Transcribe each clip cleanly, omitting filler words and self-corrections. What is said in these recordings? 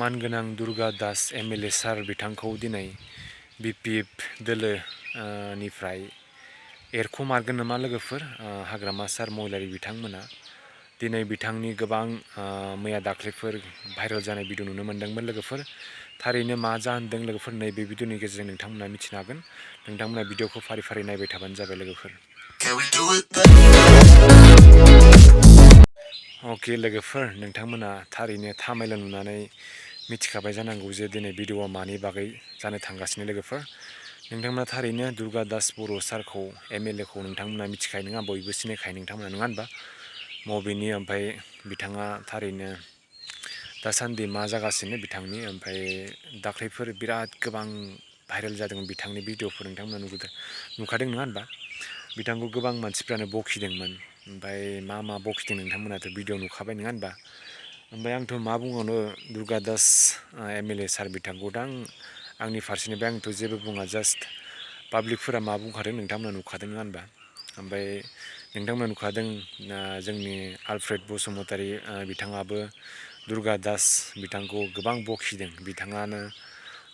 मानगोनां दुर्गा दास एमएलए सार बिथांखौ दिनै बिपिएफ दोलो निफ्राय एरख'मारगोन नामा लोगोफोर हाग्रामा सार महिलारि बिथांमोना दिनै बिथांनि गोबां मैया दाख्लैफोर भाइरेल जानाय भिडिअ नुनो मोन्दोंमोन लोगोफोर थारैनो मा जाहोनदों लोगोफोर नैबे भिडिअनि गेजेरजों नोंथांमोना मिथिनो हागोन नोंथांमोना भिडिअखौ फारि फारि नायबाय थाबानो जाबाय लोगोफोर अके लोगोफोर नोंथांमोना थारैनो थामाइल नुनानै मिथिखाबाय जानांगौ जे दिनै भिडिअआ मानि बागै जानो थांगासिनो लोगोफोर नोंथांमोना थारैनो दुर्गा दास बर' सारखौ एमएलए खौ नोंथांमोना मिथिखायो नङा बयबो सिनायखायो नोंथांमोना नङा होनबा मबेनि ओमफ्राय बिथाङा थारैनो दासान्दि मा जागासिनो बिथांनि ओमफ्राय दाख्लैफोर बिराद गोबां भाइरेल जादों बिथांनि भिडिअफोर नोंथांमोना नुखादों नङा होनबा बिथांखौ गोबां मानसिफ्रानो बखिदोंमोन ओमफ्राय मा बखिदों नोंथांमोनाथ' भिडिअ नुखाबाय नङा होनबा ओमफ्राय आंथ' मा बुंबावनो दुर्गा दास एमएलए सार बिथांखौ दा आंनि फारसेनिफ्राय आंथ' जेबो बुङा जास्ट पाब्लिकफोरा मा बुंखादों नोंथांमोना नुखादों नङा होनबा ओमफ्राय नोंथांमोना नुखादों जोंनि आलफ्रेड बसुमतारी बिथाङाबो दुर्गा दास बिथांखौ गोबां बखिदों बिथाङानो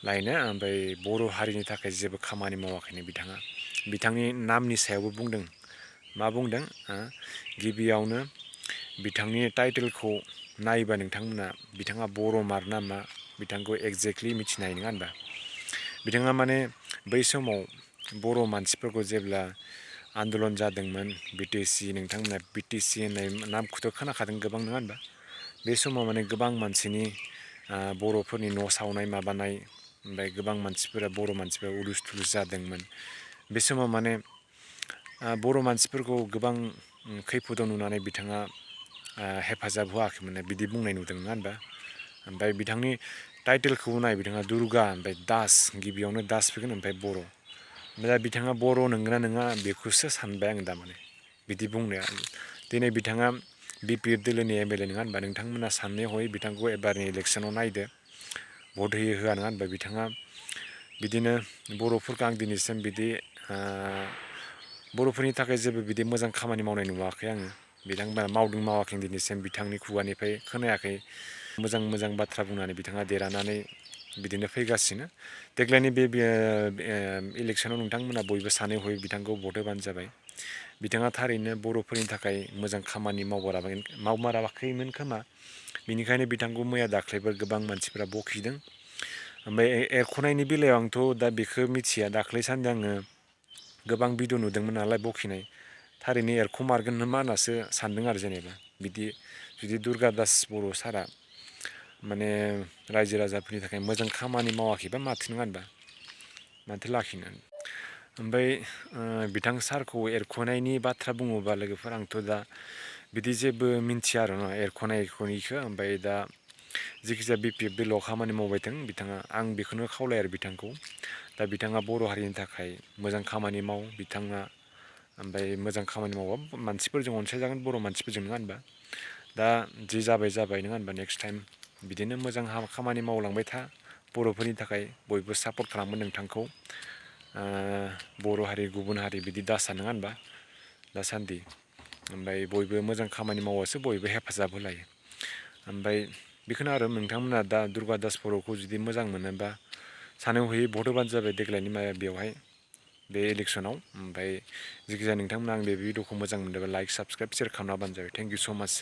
लायनो ओमफ्राय बर' हारिनि थाखाय जेबो खामानि मावाखैनो बिथाङा बिथांनि नामनि सायावबो बुंदों मा बुंदों गिबियावनो बिथांनि टाइटेलखौ नायोबा नोंथांमोना बिथाङा बर' मार ना मा बिथांखौ एक्जेक्टलि मिथिनो हायो नङा होनबा बिथाङा माने बै समाव बर' मानसिफोरखौ जेब्ला आन्दलन जादोंमोन बिटिसि नोंथांमोना बिटिसि होननाय नामखौथ' खोनाखादों गोबां नङा होनबा बे समाव माने गोबां मानसिनि बर'फोरनि न' सावनाय माबानाय ओमफ्राय गोबां मानसिफोरा बर' मानसिफोरा उलुस थुलुस जादोंमोन बे समाव माने बर' मानसिफोरखौ गोबां खैफोदाव नुनानै बिथाङा हेफाजाब होआखैमोन बिदि बुंनाय नुदों नङा होनबा ओमफ्राय बिथांनि टाइटेलखौ नाय बिथाङा दुर्गा ओमफ्राय दास गिबियावनो दास फैगोन ओमफ्राय बर' ओमफ्राय दा बिथाङा बर' नंगोना नङा बेखौसो सानबाय आं दामाने बिदि बुंनाया दिनै बिथाङा बिपिएफ दोलोनि एमएलए नङा होनबा नोंथांमोना साननाय हयै बिथांखौ एबारनि इलेक्सनाव नायदो भट होयो होआ नङा होनबा बिथाङा बिदिनो बर'फोरखौ आं दिनैसिम बिदि बर'फोरनि थाखाय जेबो बिदि मोजां खामानि मावनाय नुवाखै आङो बिथांमोना मावदों मावाखै दिनैसिम बिथांनि खुगानिफ्राय खोनायाखै मोजां मोजां बाथ्रा बुंनानै बिथाङा देरहानानै बिदिनो फैगासिनो देग्लायनि बे इलेक्सनाव नोंथांमोना बयबो सानै हयै बिथांखौ भट होबानो जाबाय बिथाङा थारैनो बर'फोरनि थाखाय मोजां खामानि मावमाराखैमोन खोमा बेनिखायनो बिथांखौ मैया दाख्लैफोर गोबां मानसिफोरा बखिदों ओमफ्राय एरख'नायनि बेलायाव आंथ' दा बेखौ मिथिया दाख्लै सानदि आङो गोबां भिडिअ नुदोंमोन नालाय बखिनाय थारैनो एरख'मारगोन नामा होननासो सानदों आरो जेनेबा बिदि जुदि दुर्गा दास बर' सारा माने रायजो राजाफोरनि थाखाय मोजां खामानि मावाखैबा माथो नङा होनबा माथो लाखिनो ओमफ्राय बिथां सारखौ एरख'नायनि बाथ्रा बुङोबा लोगोफोर आंथ' दा बिदि जेबो मिन्थिया आरो ना एरख'नायखौ ओमफ्राय दा जिखिजाया बिपिएफ दोलोआव खामानि मावबायदों बिथाङा आं बेखौनो खावलायो आरो बिथांखौ दा बिथाङा बर' हारिनि थाखाय मोजां खामानि माव बिथाङा ओमफ्राय मोजां खामानि मावबा मानसिफोरजों अनसायजागोन बर' मानसिफोरजों नङा होनबा दा जि जाबाय नङा होनबा नेक्स्ट टाइम बिदिनो मोजां खामानि मावलांबाय था बर'फोरनि थाखाय बयबो सापर्ट खालामगोन नोंथांखौ बर' हारि गुबुन हारि बिदि दासा नङा होनबा दासान्दि ओमफ्राय बयबो मोजां खामानि मावबासो बयबो हेफाजाब होलायो ओमफ्राय बेखौनो आरो नोंथांमोना दा दुर्गा दास बर'खौ जुदि मोजां मोनोबा सानै हयै भट होबानो जाबाय देग्लायनि बेवहाय बे इलेक्सनाव ओमफ्राय जिखिजाया नोंथांमोना आं बे भिडिअखौ मोजां मोनदोंबा लाइक साबसक्राइब सेयार खालामना होबानो जाबाय थेंक इउ स' माच